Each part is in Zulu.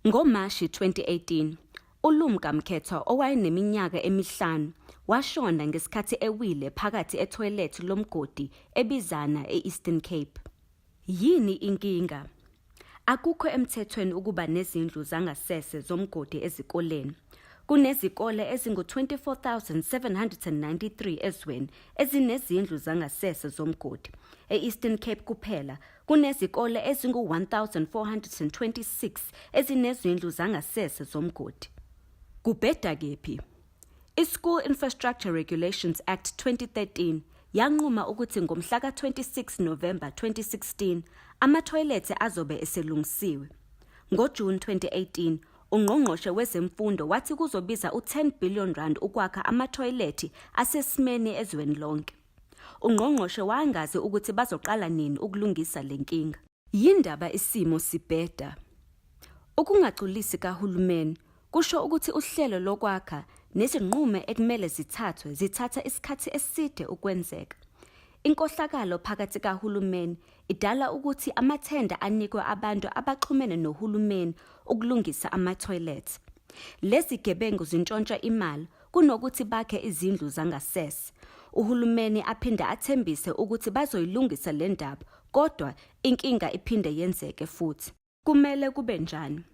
NgoMashi 2018, uLumka Mkhethwa owayeneminyaka emihlanu washona ngesikhathi ewile phakathi ethoyilethi lomgodi eBizana e-Eastern Cape. Yini inkinga? Akukho emthethweni ukuba nezindlu zangasese zomgodi ezikoleni. Kunezikole ezingu-24,793 ezweni ezinezindlu zangasese zomgodi. E-Eastern Cape kuphela kunezikole ezingu-1,426 ezinezindlu zangasese zomgodi. Kubheda kephi? I-School Infrastructure Regulations Act 2013 yanquma ukuthi ngomhla ka-26 Novemba 2016 amathoyilethe azobe eselungisiwe. NgoJuni 2018 uNgqongqoshe wezeMfundo wathi kuzobiza u-10 billion rand ukwakha amathoyilethi asesimeni ezweni lonke. Ungqongqoshe wayengazi ukuthi bazoqala nini ukulungisa le nkinga. Yindaba isimo sibheda? Ukungagculisi kahulumeni kusho ukuthi uhlelo lokwakha nezinqumo ekumele zithathwe zithatha isikhathi eside ukwenzeka. Inkohlakalo phakathi kahulumeni idala ukuthi amathenda anikwe abantu abaxhumene nohulumeni ukulungisa amathoyilethi. Lezi gebengu zintshontsha imali kunokuthi bakhe izindlu zangasese. Uhulumeni aphinde athembise ukuthi bazoyilungisa le ndaba kodwa inkinga iphinde yenzeke futhi. Kumele kube njani?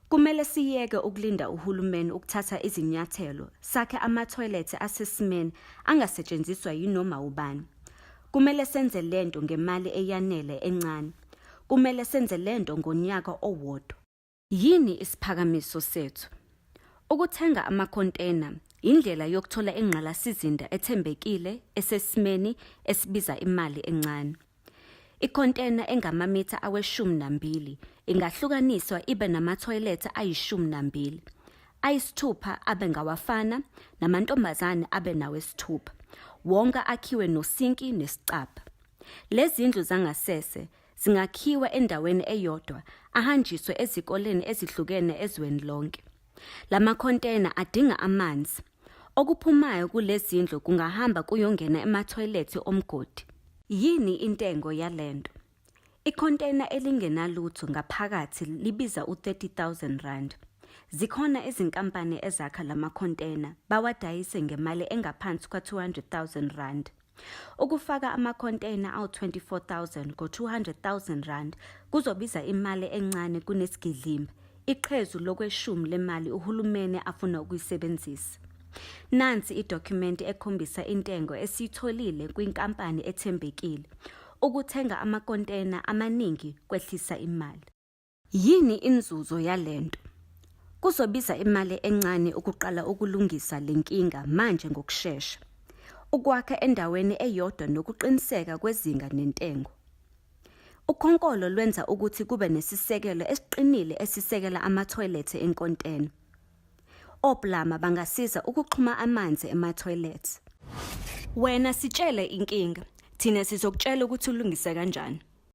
Kumele siyeke ukulinda uhulumeni ukuthatha izinyathelo, sakhe amathoyilethe asesimeni angasetshenziswa yinoma ubani. Kumele senze lento ngemali eyanele encane. Kumele senze lento ngonyaka owodwa. Yini isiphakamiso sethu? Ukuthenga amakhontena indlela yokuthola ingqalasizinda ethembekile esesimeni esibiza imali encane. Ikhontena engamamitha awe-12 ingahlukaniswa ibe namathoyilethe ayi-12, ayisithupha abe ngawafana namantombazane abe nawesithupha, wonke akhiwe nosinki nesicabha. Lezi zindlu zangasese zingakhiwa endaweni eyodwa ahanjiswe ezikoleni ezihlukene ezweni lonke. Lamakhontena adinga amanzi. Okuphumayo kulezindlu kungahamba kuyongena emathoyilethi omgodi. Yini intengo yalento? Ikhontena elingenalutho ngaphakathi libiza u-R30 000. Zikhona izinkampani ezakha lamakhontena bawadayise ngemali engaphansi kwa-R200 000. Ukufaka amakhontena awu-24 000 ngo-R200 000 kuzobiza imali encane kunesigidlimba, iqhezu lokweshumi lemali uhulumeni afuna ukuyisebenzisa. Nansi idokhumenti ekhombisa intengo esiyitholile kwinkampani ethembekile. Ukuthenga amakontena amaningi kwehlisa imali. Yini inzuzo yalento? Kuzobiza imali encane ukuqala ukulungisa le nkinga manje ngokushesha. Ukwakha endaweni eyodwa nokuqiniseka kwezinga nentengo. Ukhonkolo lwenza ukuthi kube nesisekelo esiqinile esisekela amathoyilethe enkontena. Oplama bangasiza ukuxhuma amanzi emathoyilethi. Wena sitshele inkinga, thina sizokutshela ukuthi ulungise kanjani.